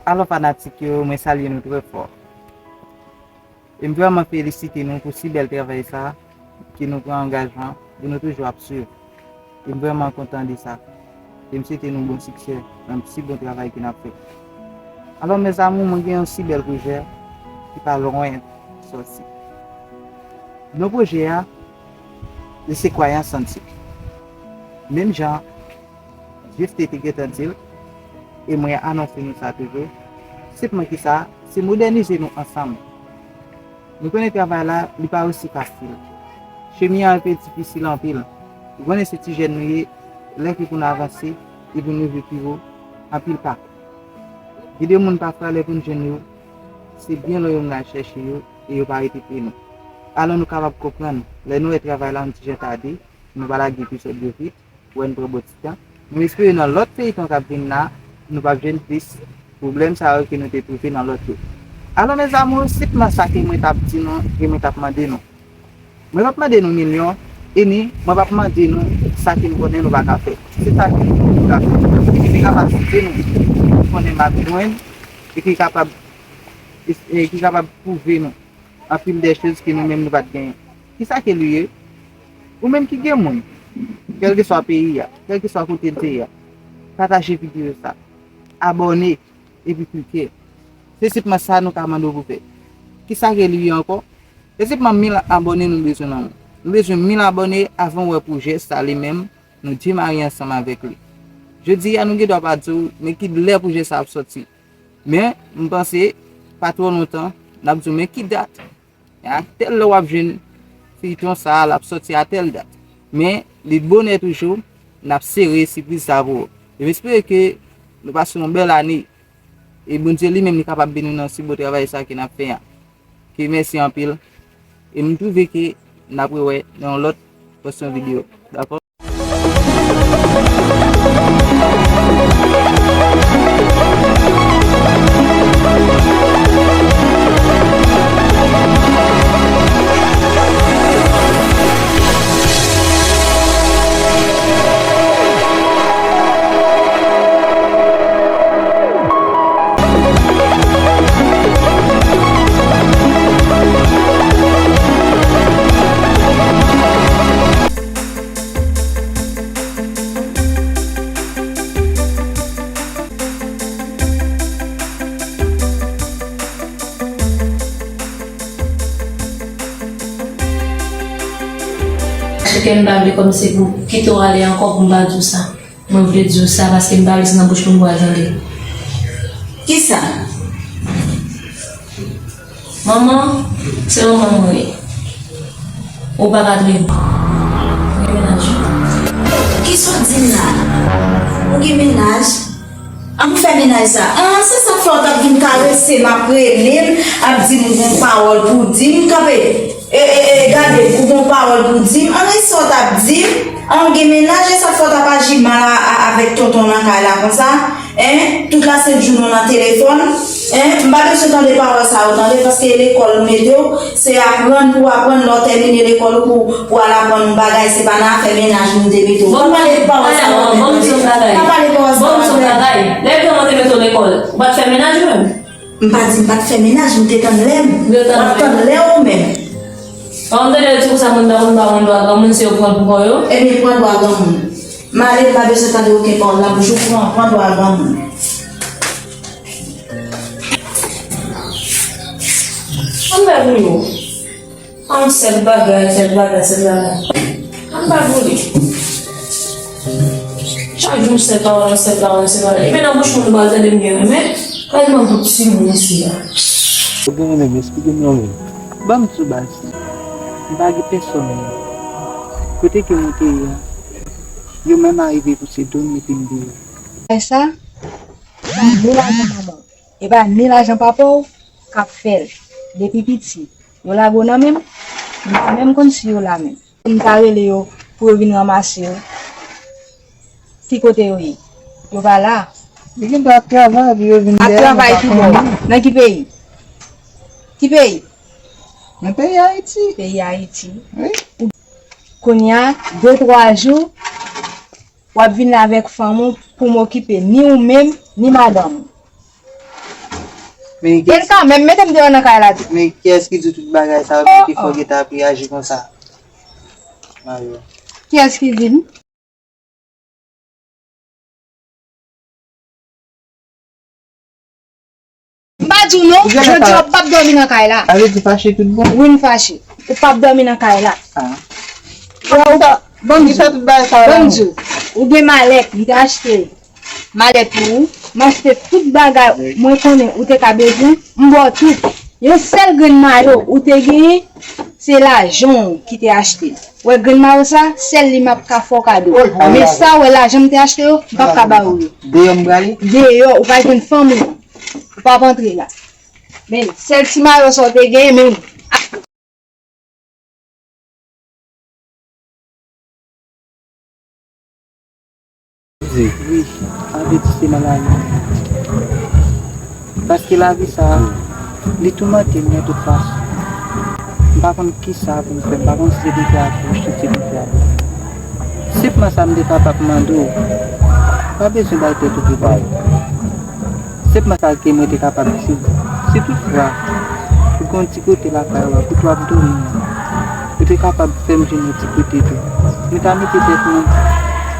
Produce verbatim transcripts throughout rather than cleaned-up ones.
Alò fanatik yo, mwen salye nou trè fò. E m vrèman felisite nou pou si bèl travay sa a ke nou pran angajman pou nou toujou ap swiv. E m vrèman kontan de sa. E m swete nou bon siksè nan si bon travay ke n ap fè. Alò, mes amours, mwen gen yon si bèl pwojè ki pa lwen sòti. Non pwojè a, li se Kwayans Antik. Menm jan Jefte te gentan di l, e mwen anonse nou sa toujou, senpman ki sa, se modènize nou ansanm. Nou konnen travay la, li pa osi fasil. Chemen an pe difisil anpil. Ou konnen se ti jèn nou ye, lè ke pou n avanse, e pou n rive pi wo, anpil pa. Gen de moun pafwa lè pou n jwenn yo, se byen lwen yo n al chèche yo, e yo pa rete pre nou. Alò nou kapab konprann, lè nou wè travay la yon ti jan tade, nou pa lage epizòd yo vit, wè n pran bon ti tan. Nou espere nan lòt feyton k ap vin la, nou p ap jwenn plis pwoblèm sa yo ke nou te twouve nan lòt yo. Alò, mes amours, senpman sa ke mwen t ap di nou, ke mwen t ap mande nou. Mwen p ap mande nou milyon, e ni mwen p ap mande nou sa ke m konnen nou pa ka fè. Se sa ke nou ka fè. E ki kapasite nou, nou konnen m ap jwenn, e ki kapab, e ki kapab pwouve nou anpil de choz ke nou menm nou pa t genyen. Kisa ke li ye? Ou menm ki gen moun, kèlkeswa peyi a, kèlkeswa kote l te ye a, pataje videyo sa, abòne, epi klike. Se senpman sa nou ka mande w pou fè. Kisa ke li ye ankò? Se senpman mil abòne nou bezwen nan men w. Nou bezwen mil abòne avan w wè pwojè sa li menm nou demare ansanm avèk li. Jodi a nou gen dwa pa di w men ki lè pwojè sa ap sòti. Men, m panse, pa twò lontan, n ap di w men ki dat. A tèl lè w ap jwenn feyton sa a, l ap sòti a tèl dat. Men, li bonè toujou, n ap sere sipriz sa pou ou. E m espere ke nou pase yon bèl ane. E Bondye li menm li kapab beni nou nan si bon travay sa ke n ap fè a. Ke mèsi anpil. E m twouve ke n ap rewè nan yon lòt pòsyon videyo. Dakò? Paske m pa vle kòm se pou kite w ale ankò pou m pa di w sa. Mwen vle di w sa paske m pa vle se nan bouch pou m pral tande. Kisa? Manman, se manman mwen ye. Ou pa ka touye m. Mwen gen mennaj. Kisa w di m la? Ou gen mennaj? An pou fè mennaj sa. An, se sa k fè w t ap vin karese m, ap rele m, ap di m ou gon pawòl pou w di m. Kanpe. E, e, e, gade, ou gon pawòl pou w di m. An, men sa w t ap di m. An, ou gen mennaj, e sa k fè w t ap aji mal a, a, avèk tonton nan kay la konsa. Hein? Tout lasent jounen w nan telefòn. Hein? M pa bezwen tande pawòl sa yo, tande, paske lekòl m mete w, se aprann pou w aprann, lè w tèmine lekòl ou pou, pou w al aprann yon bagay, se pa nan afè mennaj nou te mete w. Ban m pale pawòl sa yo, ban m di yon bagay. Pa pale pawòl sa yo. Ban m di yon bagay. Lè granman te mete w lekòl, ou pa t fè mennaj ou menm? M pa di m pa t fè mennaj, m te tann lè m. W ap tann lè w menm. An m tande yo di konsa moun pa konn pa pran dwa granmoun, se yo pran l pou kò yo. Ebyen, pran dwa granmoun. M ale, m pa bezwen tande okenn pawòl nan bouch ou, pran, pran dwa granmoun. An m fè pou yo. An sèl bagay, sèl bagay, sèl bagay. An pa pou li. Chak jou, sèl pawòl, sèl pawòl, sèl pawòl. Ebyen, nan bouch moun, ou pral tande m gen renmen. Kay man pou ti moun isi a. Ou gen renmen, men esplike m non men. Ban m sou baz. M pa gen pèsòn menm. Kote ke mwen te ye a, yo menm arive pouse do m epi m vire. Ay sa, sa ni lajan manman w, e pa ni lajan papa w k ap fè l. Depi piti, yo lage w nan men m, m pa menm konn si yo la menm. M ta rele yo pou yo vin ranmase w. Ki kote yo ye? Yo pa la. Yo gen dwa ap travay pou yo vin dèyè m, ou pa konnen. Ap travay ki bò? Nan ki peyi? Ki peyi? Nan peyi Ayiti. Peyi Ayiti. Wi. Kounye a, de twa jou, w ap vin la avèk fanm ou pou m okipe ni ou menm, ni madanm ou. Men kiyès, Elka, menm mete m deyò nan kay la tou. Men kiyès ki di w tout bagay sa yo, ki fè w gentan ap reyaji konsa? Mayo. Kiyès ki di l? M pa di w non, jodi a w p ap dòmi nan kay la. Sa vle di fache tout bon? Wi, m fache. Ou p ap dòmi nan kay la. Ah. Yo, ou, ban m di w, ban m di w, ou gen malèt, m te achte malèt pou ou, m achte tout bagay mwen konnen ou te ka bezwen, m ba w tout. Yon sèl grenn mayo ou te genyen, se lajan w ki te achte l. Wè grenn mayo sa, sèl li m ap ka fè w kado. Men sa, wè lajan m te achte yo, m p ap ka ba ou yo. Deyò m prale? Deyò, ou pral jwenn fanmi w. Ou p ap antre la. Men sèl ti mayo sa w te genyen, men Wi, sa vle di se nan lavi. Paske lavi sa a, li toumante m nan tout fason. M pa konn kisa pou m fè, m pa konn si se pou m fè atouch, si se pou m fè atouch. Senpman sa m te kapab mande w, pa bezwen bay tèt ou pwoblèm. Senpman sa ke mwen te kapab di, si toutfwa ou gen yon ti kote lakay ou a, kote w ap dòmi an, ou te kapab fè m jwenn yon ti kote tou. Mwen ta mete tèt mwen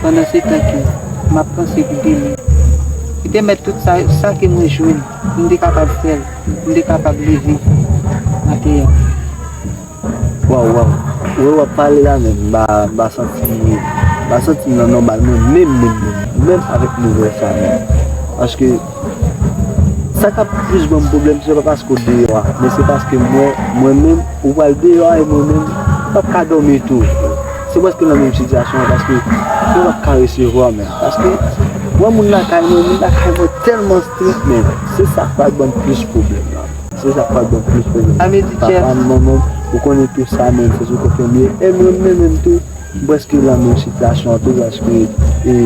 pandan se tan ke m ap panse pou demen. Li te mèt tout sa, sa ke mwen jwenn, m te kapab fè l, m te kapab leve maten an. Waw, waw. Wè w ap pale la menm, m pa, m pa santi, m pa santi m nan nòmal mwen menm, menm, menm, menm avèk nouvèl sa menm. Paske sa k ap plis ban m pwoblèm, se pa paske w deyò a, men se paske mwen, mwen menm, ou pral deyò a e mwen menm, m p ap ka dòmi tou. Se prèske nan menm sitiyasyon an, paske mwen p ap ka resevwa menm. Paske, mwen moun lakay mwen, moun lakay mwen tèlman strik menm. Se sa k pral ban m plis pwoblèm la. Se sa k pral ban m plis pwoblèm. Sa vle di Papa m, manman m, ou konnen tout sa menm, se sou kote m ye. E mwen menm, menm tou, m prèske nan menm sitiyasyon an tou, paske, e,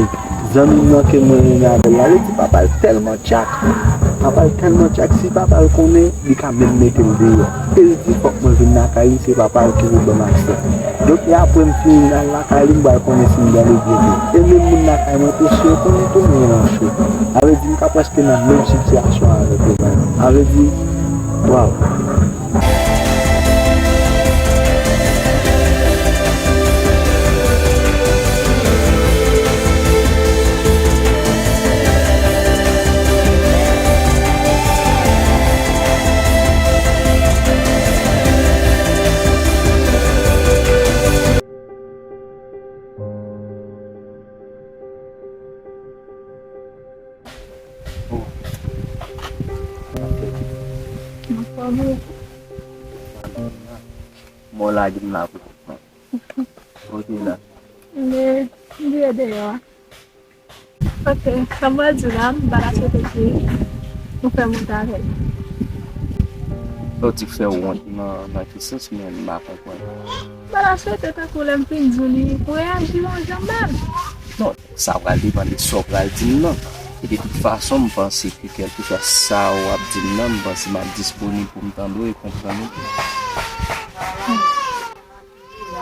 zanmi m nan ke mwen renmen avè l la, li di papa l tèlman tchak. Papa l tèlman tchak, si papa l konnen, li ka menm mete l deyò. E l di fòk mwen vin lakay li, se papa l ki pou ban m aksè. Donk, e apre m fin al lakay li, m pral konnen si m gen levyete. E menm moun lakay mwen tou, si yo konnen tou, m gen yon cho. Sa vle di, m ka prèske nan menm sitiyasyon avèk yo, man. Sa vle di, waw. Anfòm ou? Mwen lage m la pou ou. Kote la? Men, m vire deyò a. Ok, sa m pral di w la, m pa ta swete ke ou fè m wont avè l. Sa w di fè w wont nan, nan ki sans, men m pa konprann. M pa ta swete tankou lè m fin di w li, ou reyaji yon jan mal. Non, sa pral depann de sa w pral di m nan. E de tout fason, m panse ke kèlkeswa sa w ap di m nan, m panse m ap disponib pou m tande w e konprann ou tou.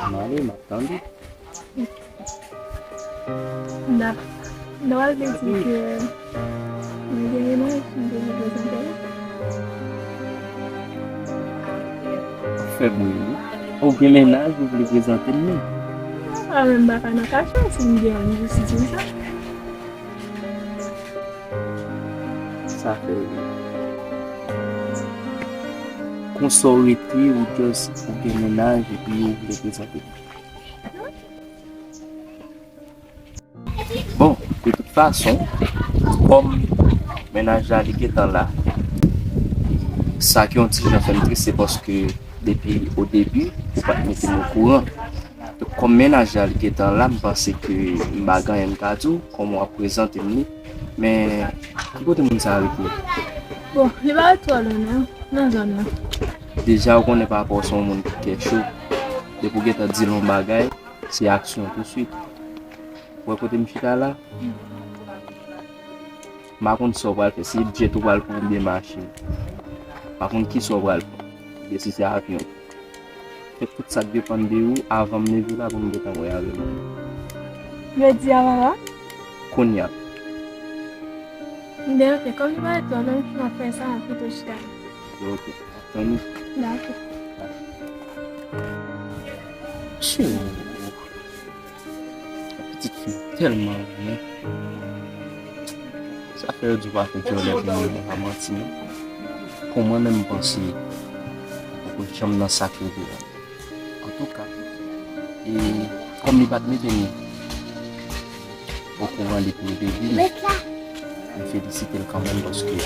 M ale, m ap tande. N ap, n ap vle di ke mwen gen mennaj, m te reprezante l. Fè bri wi. Ou gen mennaj, ou vle prezante m li? Sa menm pa ka nan kachèt, si m gen yon jistis di m sa. Sa fè wi. Konsa w rete, ou just, ou gen mennaj epi ou vle prezante. Bon, de tout fason, kòm mennaj la li gentan la, sa ki yon ti jan fè m tris, se paske depi o debi, ou pa t mete m okouran. Kòm mennaj la li gentan la, m panse ke m pa gen anyen m ka di w, kòm w ap prezante m li. Men, ki kote moun sa a rete? Bon, li pa ret twò lwen non, nan zòn nan. Deja, ou konnen pa rapò se yon moun ki kè cho. Depi w gentan di l yon bagay, se aksyon touswit. Ou wè kote m chita la? M pa konn sa w pral fè, si jet ou pral pran oubyen machin. M pa konn kisa w pral pran, oubyen si se avyon. Fè tout sa k depann de ou avan m leve la pou m gentan wè avè w. Jodi a, papa? Kounye a. Byen, ok, kòm li pa ret twò, menm jan m ap fè sa, m ap kite w chita la. Ok, tann. Dakò. Tchou. Pitit fi tèlman renmen. Sa fè yo di w pa fè dyòlè pou moun, pa manti non. Pou mwen menm, m panse poko janm nan sa k rete la. Antouka, e kòm li pa t mete m okouran li t mete vi m, m felisite l kanmenm paske li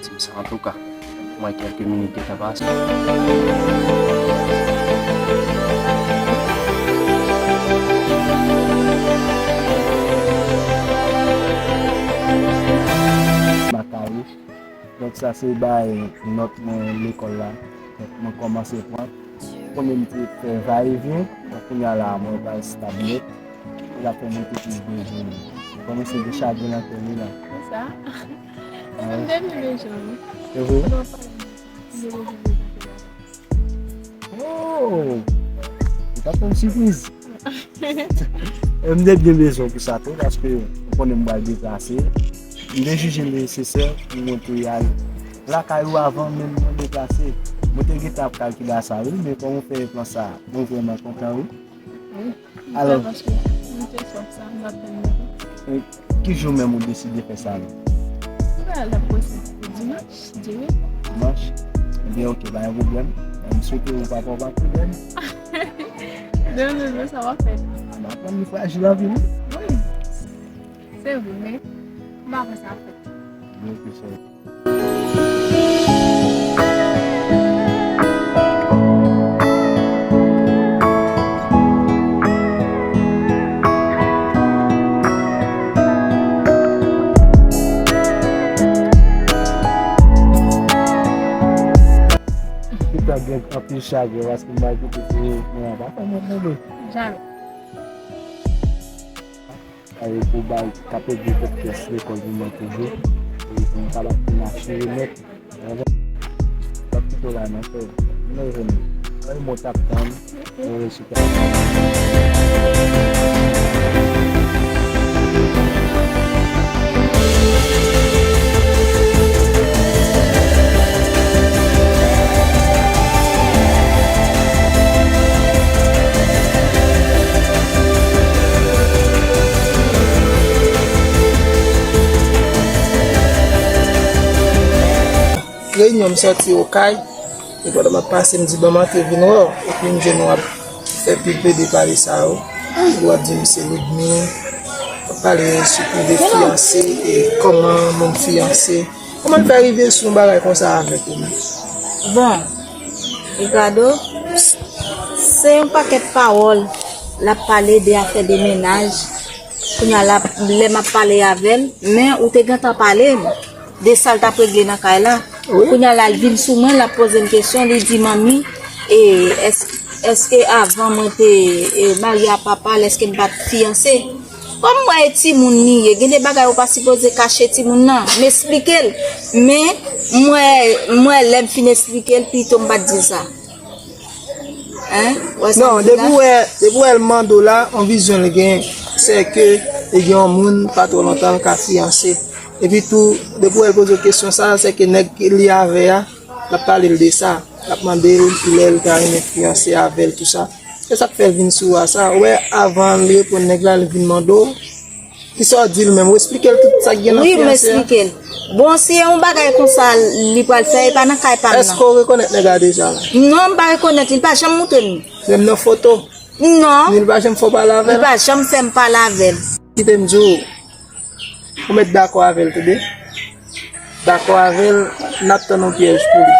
di m sa. Antouka, mwen kèlke minit gentan pase. Makari. Donk sa se bay nòt mwen lekòl la. Donk mwen kòmanse pran. Kounye m te fè va e vyen, donk kounye a la mwen pral stab nèt. E l ap fè mwen te plis bezwen. Mwen kòmanse gen chagren nan kè m wi la. Konsa? Mwen te vin bezwen wi. E vre? Mwen pa vin bezwen. Oh! Ou t ap tann sipriz? E m te byen bezwen pou sa tou, paske ou konnen m pral deplase. M te jije l nesesè pou mwen te al lakay ou avan menm mwen deplase. Mwen te gentan ap kalkile a sa wi, men kòm ou fè plan sa, mwen vrèman kontan wi. Wi. Alò, paske m te sòt sa, m t ap tann ou. E ki jou menm ou deside fè sa menm? Sa l ap posib pou dimanch, si Dye vle. Dimanch? Ebyen, ok, pa gen pwoblèm. M swete ou papa w pa pwoblèm. Demen, men sa w ap fè. M aprann li frajil anpil wi. Wi. Se vre, men m pa panse ap fèt. Ebyen, ok, cheri. Tout tan gen anpil chagren paske m pa kite se mwen an pa fè mwen tonbe. Jamè. Ay, pou bay katreven kòb pyès lekòl pou mwen toujou. E pou m kapab fin asire nèt. Ou konprann? Pap kite w la non, frè. M leve nou. Ay, mwen t ap tann. Mwen resi tann. Reyinyon, m sòti Okay, e pandan m ap pase, m di, "Ban m antre vin wè w." Epi m jwenn w ap fè pil plede pale sa yo. Ou ap di m se Ludmi, w ap pale sou kou de fiyanse, e kòman moun fiyanse. Kòman l fè rive sou yon bagay konsa avèk ou menm? Bon, Ricardo, se yon pakèt pawòl l ap pale de afè de mennaj. Kounye a la, lè m ap pale avè l, men ou te gentan pale m de sa l t ap regle nan kay la. Wi. Kounye a la, l vin sou mwen, l ap poze m kesyon, li di, "Manmi, e, èske, èske avan mwen te, e, marye a papa l, èske m pa t fiyanse?" Kòm m wè e timoun li ye, gen de bagay ou pa sipoze kache timoun nan. M esplike l, men m wè, m wè lè m fin esplike l, pito m pa t di l sa. Hein? Ou wè sa m di la? Non, depi w wè, depi w wè l mande w la, yon vizyon l gen, se ke li gen yon moun pa twò lontan l ka fiyanse. Epi tou, depi w wè l poze w kesyon sa, se ke nèg li avè a, l ap pale l de sa. L ap mande l lè l ta renmen fiyanse avè l, tou sa. Se sa k fè l vin sou ou a sa. Ou wè, avan l reponn nèg la, l vin mande w. Kisa w di l menm? Ou esplike l tout sa k gen nan fiyanse a? Wi, m esplike l. Bon, si e yon bagay konsa li pral fè, e pa nan kay pa m nan. Èske w rekonèt nèg la deja la? Non, m pa rekonèt li, li pa janm montre m li. Menm nan foto? Non. Ni li pa janm fè w pale avè l? Li pa janm fè m pale avè l. Kite m di w, ou mèt dakò avè l, tande? Dakò avè l, n ap tann yon pyèj pou li.